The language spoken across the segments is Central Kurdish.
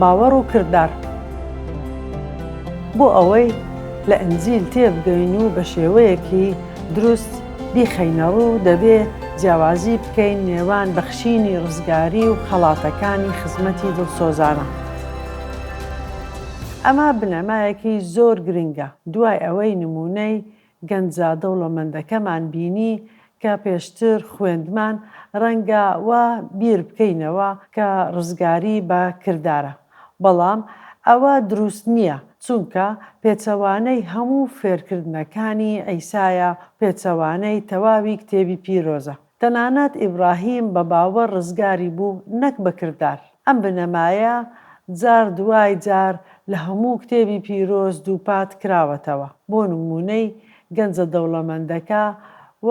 باوەڕ و کردار. بۆ ئەوەی لە ئینجیل تێبگەین و بە شێوەیەکی دروست بیخەینە ڕوو دەبێ جیاوازی بکەین نێوان بەخشینی ڕزگاری و خەڵاتەکانی خزمەتی دڵسۆزانە. ئەمە بنەمایەکی زۆر گرنگە دوای ئەوەی نموونەی گەنجە دەوڵەمەندەکەمان بینی کە پێشتر خوێندمان، ڕەنگە وا بیر بکەینەوە کە ڕزگاری بە کردارە. بەڵام ئەوە دروست نییە، چونکە پێچەوانەی هەموو فێرکردنەکانی عیسایە، پێچەوانەی تەواوی کتێبی پیرۆزە. تەنانەت ئیبراهیم بە باوەڕ ڕزگاری بوو نەک بە کردار. ئەم بنەمایە جار دوای جار لە هەموو کتێبی پیرۆز دووپات کراوەتەوە. بۆ نموونەی گەنجە دەوڵەمەندەکە و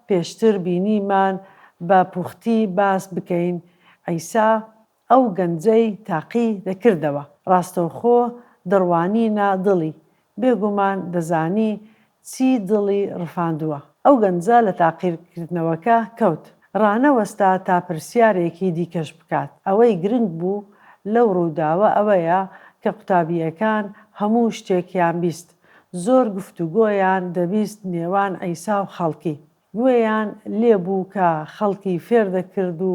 پێشتر بینیمان بە پوختی باس بکەین عیسا ئەو گەنجەی تاقی دەکردەوە. ڕاستەوخۆ دەڕوانینە دڵی. بێگومان دەزانی چی دڵی ڕفاندووە. ئەو گەنجە لە تاقیکردنەوەکە کەوت. ڕانەوەستا تا پرسیارێکی دیکەش بکات. ئەوەی گرنگ بوو لەو ڕووداوە ئەوەیە کە قوتابییەکان هەموو شتێکیان بیست. زۆر گفتوگۆیان دەبیست نێوان عیسا و خەڵکی. گوێیان لێ بوو کە خەڵکی فێر دەکرد و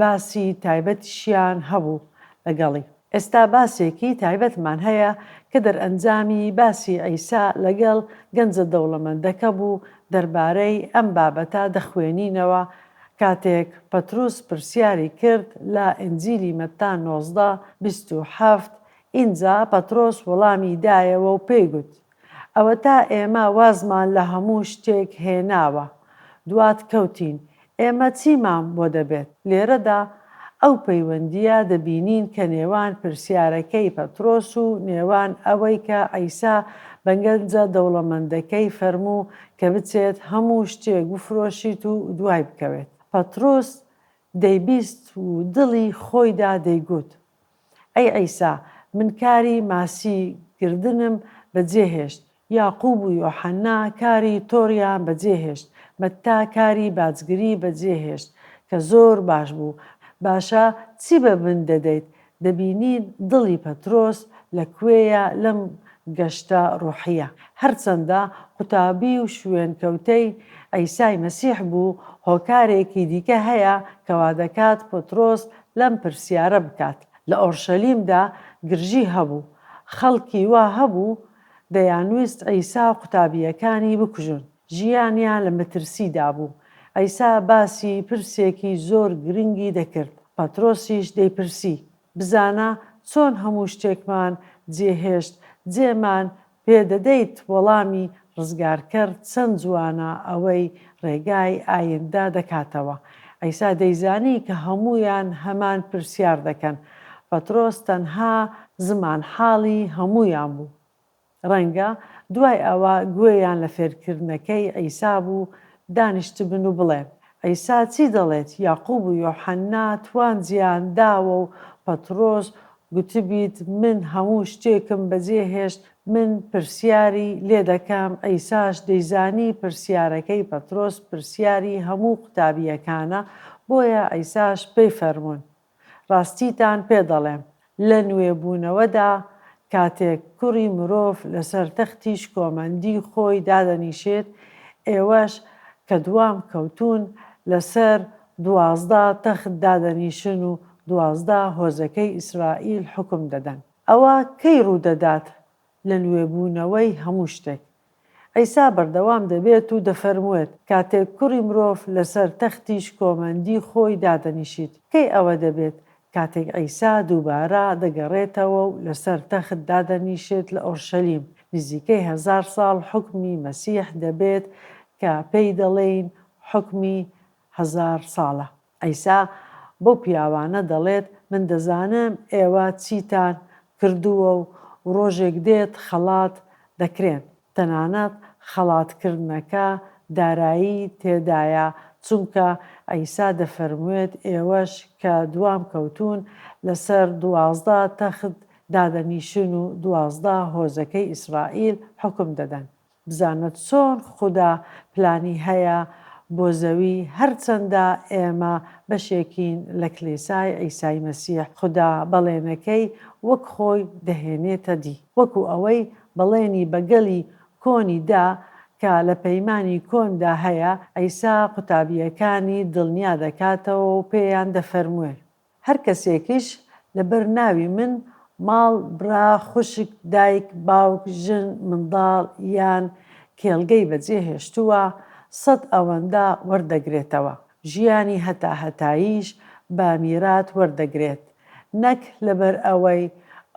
باسی تایبەتیشیان هەبوو لەگەڵی. ئێستا باسێکی تایبەتمان هەیە کە دەرئەنجامی باسی عیسا لەگەڵ گەنجە دەوڵەمەندەکە بوو، دەربارەی ئەم بابەتە دەخوێنینەوە کاتێک پەتروس پرسیاری کرد لە ئینجیلی مەتا 19، 27، ئینجا پەترۆس وەڵامی دایەوە و پێی گوت، ئەوەتا ئێمە وازمان لە هەموو شتێک هێناوە، دوات کەوتین، ئێمە چیمان بۆ دەبێت؟ لێرەدا ئەو پەیوەندییە دەبینین کە نێوان پرسیارەکەی پەترۆس و نێوان ئەوەی کە عیسا بە گەنجە دەوڵەمەندەکەی فەرموو کە بچێت هەموو شتێک بفرۆشیت و دوای بکەوێت. پەترۆس دەیبیست و دڵی خۆیدا دەیگوت، ئەی عیسا، من کاری ماسی گردنم بەجێ هێشت، یاقوب و یۆحەنا کاری تۆڕیان بەجێ هێشت، مەتا کاری باجگری بەجێ هێشت کە زۆر باش بوو، باشە چی بە من دەدەیت؟ دەبینین دڵی پەترۆس لە کوێیە لەم گەشتە ڕۆحییە. هەرچەندە قوتابی و شوێنکەوتەی عیسای مەسیح بوو، هۆکارێکی دیکە هەیە کە وادەکات پەترۆس لەم پرسیارە بکات. لە ئۆرشەلیمدا گرژی هەبوو. خەڵکی وا هەبوو دەیانویست عیسا و قوتابییەکانی بکوژن. ژیانیان لە مەترسیدا بوو. عیسا باسی پرسێکی زۆر گرنگی دەکرد. پەترۆسیش دەیپرسی، بزانە چۆن هەموو شتێکمان جێهێشت، جێمان پێ دەدەیت وەڵامی ڕزگارکەر چەند جوانە ئەوەی ڕێگای ئایندە دەکاتەوە. عیسا دەیزانی کە هەموویان هەمان پرسیار دەکەن. پەترۆس تەنها زمانحاڵی هەموویان بوو. ڕەنگە دوای ئەوە گوێیان لە فێرکردنەکەی عیسا بوو دانیشتبن و بڵێن، عیسا چی دەڵێت؟ یاقوب و یۆحەنا توانجیان داوە و پەترۆس گوتبیت من هەموو شتێکم بەجێ هێشت من پرسیاری لێ دەکەم عیساش دەیزانی پرسیارەکەی پەترۆس پرسیاری هەموو قوتابییەکانە بۆیە عیساش پێی فەرموون ڕاستیتان پێ دەڵێم، لە نوێبوونەوەدا، کاتێک کوڕی مرۆڤ لەسەر تەختی شکۆمەندی خۆی دادەنیشێت، ئێوەش کە دوام کەوتوون، لەسەر 12 تەخت دادەنیشن و 12 هۆزەکەی ئیسرائیل حوکم دەدەن. ئەوە کەی ڕوودەدات؟ لە نوێبوونەوەی هەموو شتێک. عیسا بەردەوام دەبێت و دەفەرموێت، کاتێک کوڕی مرۆڤ لەسەر تەختی شکۆمەندی خۆی دادەنیشیت. کەی ئەوە دەبێت؟ کاتێک عیسا دووبارە دەگەڕێتەوە و لەسەر تەخت دادەنیشێت لە ئۆرشەلیم. نزیکەی هەزار ساڵ حوکمی مەسیح دەبێت کە پێی دەڵێین حوکمی هەزار ساڵە. عیسا بەو پیاوانە دەڵێت، من دەزانم ئێوە چیتان کردووە و ڕۆژێک دێت خەڵات دەکرێن. تەنانەت خەڵاتکردنەکە دارایی تێدایە، چونکە عیسا دەفەرموێت، ئێوەش کە دوام کەوتوون، لەسەر 12 تەخت دادەنیشن و 12 هۆزەکەی ئیسرائیل حوکم دەدەن. بزانە چۆن خودا پلانی هەیە بۆ زەوی هەرچەندە ئێمە بەشێکین لە کلێسای عیسای مەسیح خودا بەڵێنەکەی وەک خۆی دەهێنێتە دی وەکو ئەوەی بەڵێنی بە گەلی کۆنی دا کە لە پەیمانی کۆندا هەیە عیسا قوتابییەکانی دڵنیا دەکاتەوە و پێیان دەفەرموێ. هەر کەسێکیش لەبەر ناوی من ماڵ، برا، خوشک، دایک، باوک، ژن، منداڵ یان کێڵگەی بەجێهێشتووە، سەت ئەوەندە وەردەگرێتەوە، ژیانی هەتاهەتاییش بە میرات وەردەگرێت، نەک لەبەر ئەوەی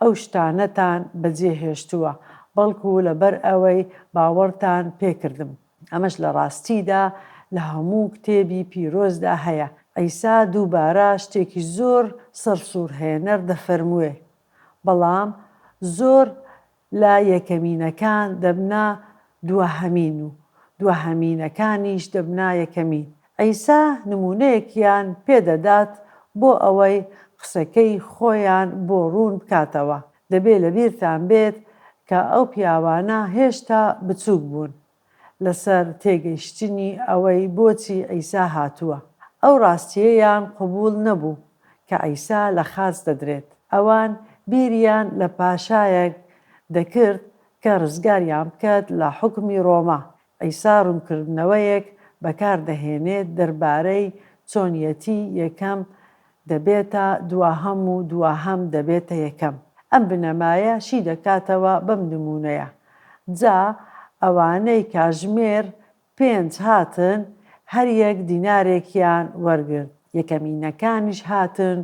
ئەو شتانەتان بەجێهێشتووە، بەڵکو لەبەر ئەوەی باوەڕتان پێکردم. ئەمەش لە ڕاستیدا لە هەموو کتێبی پیرۆزدا هەیە. عیسا دووبارە شتێکی زۆر سەرسوڕهێنەر دەفەرموێ، بەڵام زۆر لە یەکەمینەکان دەبنە دواهەمین و دواهەمینەکانیش دەبنە یەکەمین. عیسا نموونەیەکیان پێ دەدات بۆ ئەوەی قسەکەی خۆیان بۆ ڕوون بکاتەوە. دەبێ لەبیرتان بێت کە ئەو پیاوانە هێشتا بچووک بوون لەسەر تێگەیشتنی ئەوەی بۆچی عیسا هاتووە. ئەو ڕاستییەیان قبووڵ نەبوو کە عیسا لە خاچ دەدرێت. ئەوان بیریان لە پاشایەک دەکرد کە ڕزگاریان بکات لە حوکمی ڕۆما. عیسا ڕوونکردنەوەیەک بەکار دەهێنێت دەربارەی چۆنیەتی یەکەم دەبێتە دواهەم و دواهەم دەبێتە یەکەم. ئەم بنەمایە شی دەکاتەوە بەم نموونەیە، جا ئەوانەی کاژمێر پێنج هاتن هەر یەک دینارێکیان وەرگرت، یەکەمینەکانیش هاتن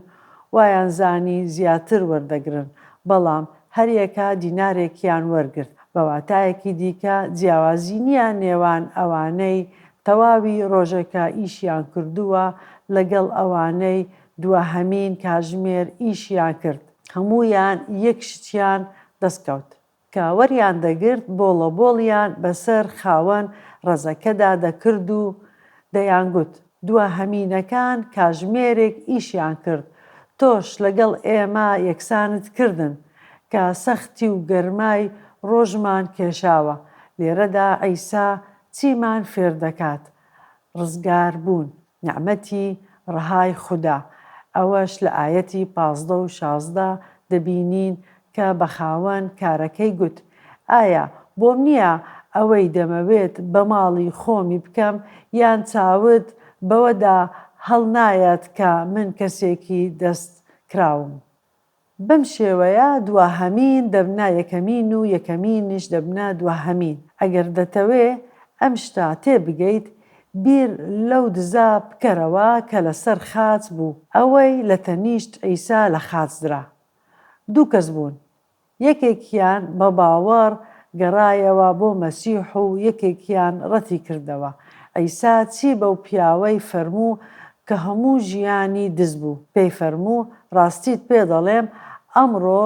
وایان زانی زیاتر وەردەگرن، بەڵام هەریەکە دینارێکیان وەرگرت. بە واتایەکی دیکە جیاوازی نییە نێوان ئەوانەی تەواوی ڕۆژەکە ئیشیان کردووە لەگەڵ ئەوانەی دواهەمین کاژمێر ئیشیان کرد، هەموویان یەک شتیان دەستکەوت. کە وەریان دەگرت بۆڵەبۆڵیان بەسەر خاوەن ڕەزەکەدا دەکرد و دەیانگوت، دواهەمینەکان کاژمێرێک ئیشیان کرد، تۆش لەگەڵ ئێمە یەکسانت کردن، کە سەختی و گەرمای ڕۆژمان کێشاوە. لێرەدا عیسا چیمان فێر دەکات؟ ڕزگاربوون. نیعمەتی ڕەهای خودا، ئەوەش لە ئایەتی 15 و 16 دەبینین کە بە خاوەن کارەکەی گوت، ئایا بۆم نییە ئەوەی دەمەوێت بە ماڵی خۆمی بکەم، یان چاوت بەوەدا هەڵنایەت کە من کەسێکی دەست کراوم؟ بەم شێوەیە دواهەمین دەبنە یەکەمین و یەکەمینیش دەبنە دواهەمین. ئەگەر دەتەوێ ئەم شتە تێبگەیت، بیر لەو دزە بکەرەوە کە لەسەر خاچ بوو، ئەوەی لە تەنیشت عیسا لە خاچ درا. دوو کەس بوون، یەکێکیان بە باوەڕ گەڕایەوە بۆ مەسیح و یەکێکیان ڕەتی کردەوە. عیسا چی بەو پیاوەی فەرموو کە هەموو ژیانی دز بوو؟ پێی فەرموو، ڕاستیت پێ دەڵێم، ئەمڕۆ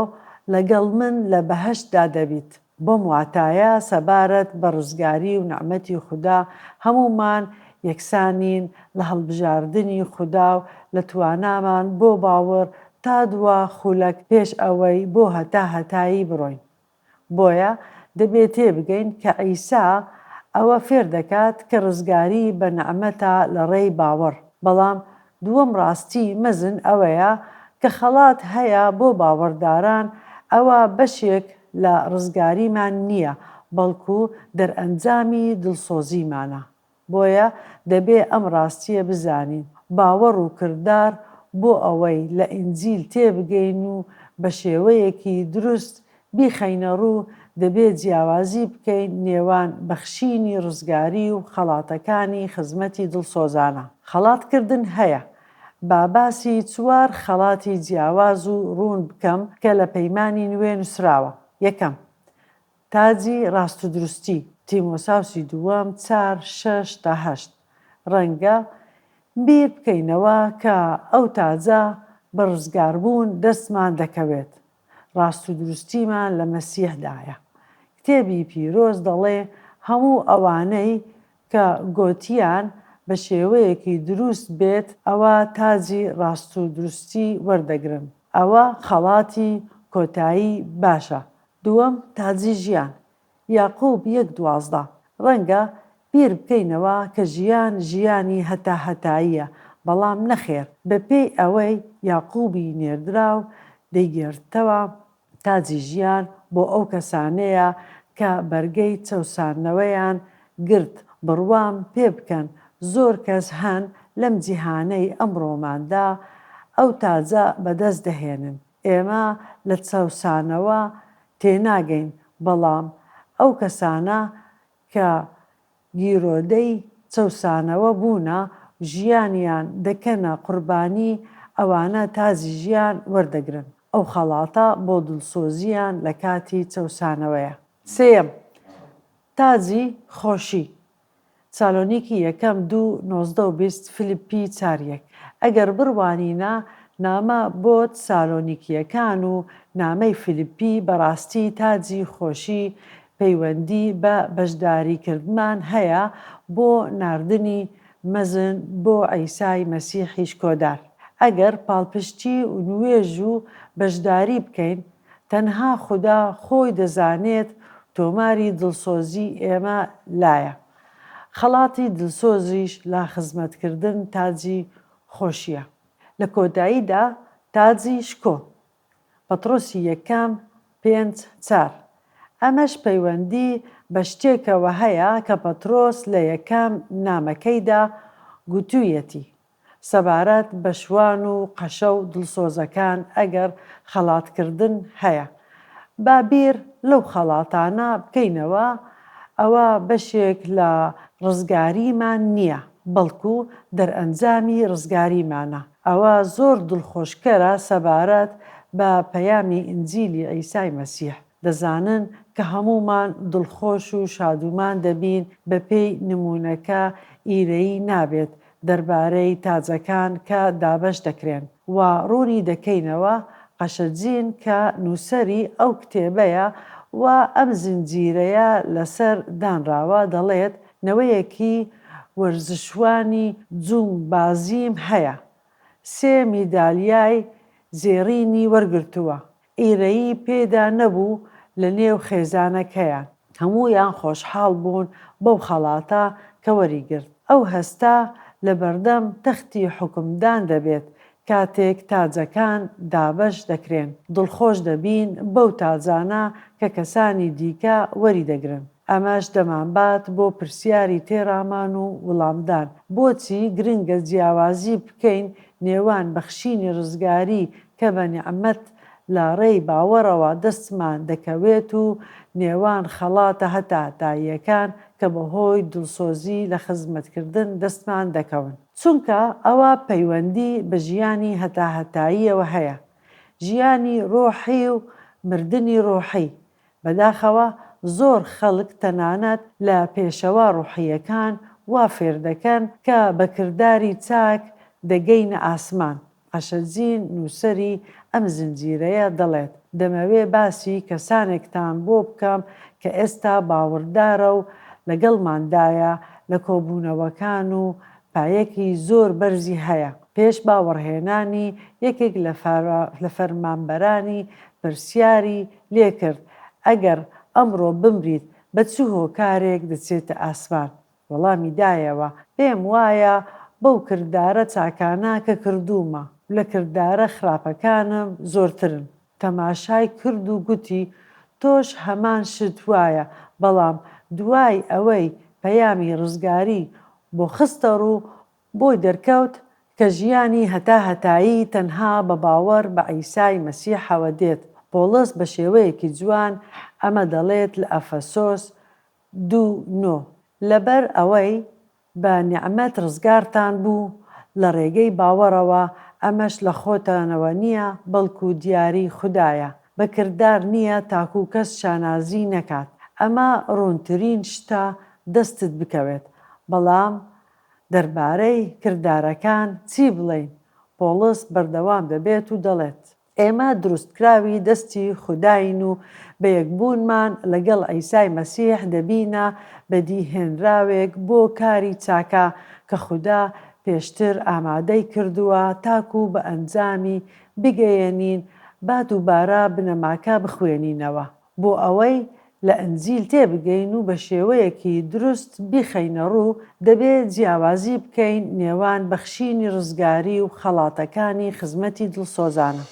لەگەڵ من لە بەهەشتدا دەبیت. بەم واتایە سەبارەت بە ڕزگاری و نەعمەتی خودا هەموومان یەکسانین لە هەڵبژاردنی خودا و لە توانامان بۆ باوەڕ تا دوا خولەک پێش ئەوەی بۆ هەتا هەتایی بڕۆین. بۆیە دەبێ تێبگەین کە عیسا ئەوە فێر دەکات کە ڕزگاری بە نەعمەتە لە ڕێی باوەڕ. بەڵام دووەم ڕاستی مەزن ئەوەیە کە خەڵات هەیە بۆ باوەڕداران، ئەوە بەشێک لە ڕزگاریمان نییە، بەڵکو دەرئەنجامی دڵسۆزیمانە. بۆیە دەبێ ئەم ڕاستییە بزانین، باوەڕ و کردار بۆ ئەوەی لە ئینجیل تێبگەین و بە شێوەیەکی دروست بیخەینە ڕوو، دەبێ جیاوازی بکەین نێوان بەخشینی ڕزگاری و خەڵاتەکانی خزمەتی دڵسۆزانە. خەڵات کردن هەیە. با باسی چوار خەڵاتی جیاواز و ڕوون بکەم کە لە پەیمانی نوێ نووسراوە. یەکەم، تاجی ڕاستودروستی، تیمۆساوسی دووەم چار، شەش تا هەشت. ڕەنگە بیر بکەینەوە کە ئەو تاجە بە ڕزگاربوون دەستمان دەکەوێت. ڕاستودروستیمان لە مەسیحدایە. کتێبی پیرۆز دەڵێ هەموو ئەوانەی کە گۆتیان بە شێوەیەکی دروست بێت ئەوا تاجی ڕاستودروستی وەردەگرن. ئەوە خەڵاتی کۆتایی باشە. دووەم، تاجی ژیان. یاقوب یەک 12. ڕەنگە. بیر بکەینەوە کە ژیان ژیانی هەتاهەتاییە، بەڵام نەخێر، بەپێی ئەوەی یاقوبی نێردراو دەیگێڕتەوە، تاجی ژیان بۆ ئەو کەسانەیە کە بەرگەی چەوساندنەوەیان گرت، بڕوام پێ بکەن زۆر کەس هەن لەم جیهانەی ئەمڕۆماندا ئەو تاجە بەدەست دەهێنن، ئێمە لە چەوسانەوە تێناگەین، بەڵام ئەو کەسانە کە گیرۆدەی چەوسانەوە بوونە ژیانیان دەکەنە قوربانی ئەوانە تاجی ژیان وەردەگرن ئەو خەڵاتە بۆ دڵسۆزیان لە کاتی چەوسانەوەیە. سێیەم، تاجی خۆشی، سالۆنیکی یەکەم دوو، 19 و 20، فیلیپی چار یەک. ئەگەر بڕوانینە نامە بۆ تسالۆنیکییەکان و نامەی فیلیپی بەڕاستی تاجی خۆشی پەیوەندی بە بەشداریکردمان هەیە بۆ ناردنی مەزن بۆ عیسای مەسیحی شکۆدار. ئەگەر پاڵپشتی و نوێژ و بەشداری بکەین، تەنها خودا خۆی دەزانێت تۆماری دڵسۆزی ئێمە لایە. خەڵاتی دلسۆزیش لە خزمەتکردن تاجی خۆشیە. لە کۆتاییدا تاجی شکۆ. پەتڕۆسی یەکەم پێنج چار. ئەمەش پەیوەندی بە شتێکەوە هەیە کە پەتڕۆس لە یەکەم نامەکەیدا گوتوویەتی سەبارەت بە شوان و قەشە و دڵسۆزەکان ئەگەر خەڵاتکردن هەیە با بیر لەو خەڵاتانە بکەینەوە ئەوە بەشێک لە ڕزگاریمان نییە بەڵکو دەرئەنجامی ڕزگاریمانە. ئەوە زۆر دڵخۆشکەرە سەبارەت بە پەیامی ئینجیلی عیسای مەسیح. دەزانن کە هەموومان دڵخۆش و شادومان دەبین بەپێی نموونەکە ئیرەیی نابێت دەربارەی تاجەکان کە دابەش دەکرێن و ڕوونی دەکەینەوە قەشە جین کە نووسەری ئەو کتێبەیە و ئەم زنجیرەیە لەسەر دانراوە دەڵێت نەوەیەکی وەرزشوانی جومبازیم هەیە، سێ میدالیای زێڕینی وەرگرتووە، ئیرەیی پێدا نەبوو لە نێو خێزانەکەیان، هەموویان خۆشحاڵ بوون بەو خەڵاتە کە وەریگرت، ئەو هەستە لەبەردەم تەختی حوکمدان دەبێت کاتێک تاجەکان دابەش دەکرێن، دڵخۆش دەبین بەو تاجانە کە کەسانی دیکە وەریدەگرن. ئەمەش دەمانبات بۆ پرسیاری تێڕامان و وڵامدان، بۆچی گرنگە جیاوازی بکەین نێوان بەخشینی ڕزگاری کە بە نیعمەت لە ڕێی باوەڕەوە دەستمان دەکەوێت و نێوان خەڵاتە هەتاهەتاییەکان کە بەهۆی دڵسۆزی لە خزمەتکردن دەستمان دەکەون؟ چونکە ئەوە پەیوەندی بە ژیانی هەتاهەتاییەوە هەیە، ژیانی ڕۆحی و مردنی ڕۆحی. بەداخەوە زۆر خەڵک تەنانەت لە پێشەوا ڕۆحییەکان وا فێردەکەن کە بە کرداری چاک دەگەینە ئاسمان. قەشە جین نووسەری ئەم زنجیرەیە دەڵێت، دەمەوێ باسی کەسانێکتان بۆ بکەم کە ئێستا باوەڕدارە و لەگەڵماندایە لە کۆبوونەوەکان و پایەکی زۆر بەرزی هەیە. پێش باوەڕهێنانی یەکێک لە فەرمانبەرانی پرسیاری لێکرد، ئەگەر ئەمڕۆ بمریت بە چ هۆکارێک دەچێتە ئاسمان؟ وەڵامی دایەوە، پێم وایە بەو کردارە چاکانە کە کردوومە و لە کردارە خراپەکانم زۆرترن. تەماشای کرد و گوتی، تۆش هەمان شت وایە، بەڵام دوای ئەوەی پەیامی ڕزگاری بۆ خستە ڕوو، بۆی دەرکەوت کە ژیانی هەتا هەتایی تەنها بە باوەڕ بە عیسای مەسیحەوە دێت. پۆڵس بە شێوەیەکی جوان ئەمە دەڵێت لە ئەفەسۆس دوو، نۆ. لەبەر ئەوەی بە نیعمەت ڕزگارتان بوو لە ڕێگەی باوەڕەوە، ئەمەش لە خۆتانەوە نییە، بەڵکو دیاری خودایە، بە کردار نییە تاکو کەس شانازی نەکات. ئەمە ڕوونترین شتە دەستت بکەوێت. بەڵام دەربارەی کردارەکان چی بڵێین؟ پۆڵس بەردەوام دەبێت و دەڵێت. ئێمە دروستکراوی دەستی خوداین و بە یەکبوونمان لەگەڵ عیسای مەسیح دەبینە بەدیهێنراوێک بۆ کاری چاکە کە خودا پێشتر ئامادەی کردووە تاکو بە ئەنجامی بگەیەنین، با دووبارە بنەماکە بخوێنینەوە بۆ ئەوەی لە ئنجیل تێبگەین و بە شێوەیەکی دروست بیخەینە ڕوو، دەبێ جیاوازی بکەین نێوان بەخشینی ڕزگاری و خەڵاتەکانی خزمەتی دڵسۆزانە.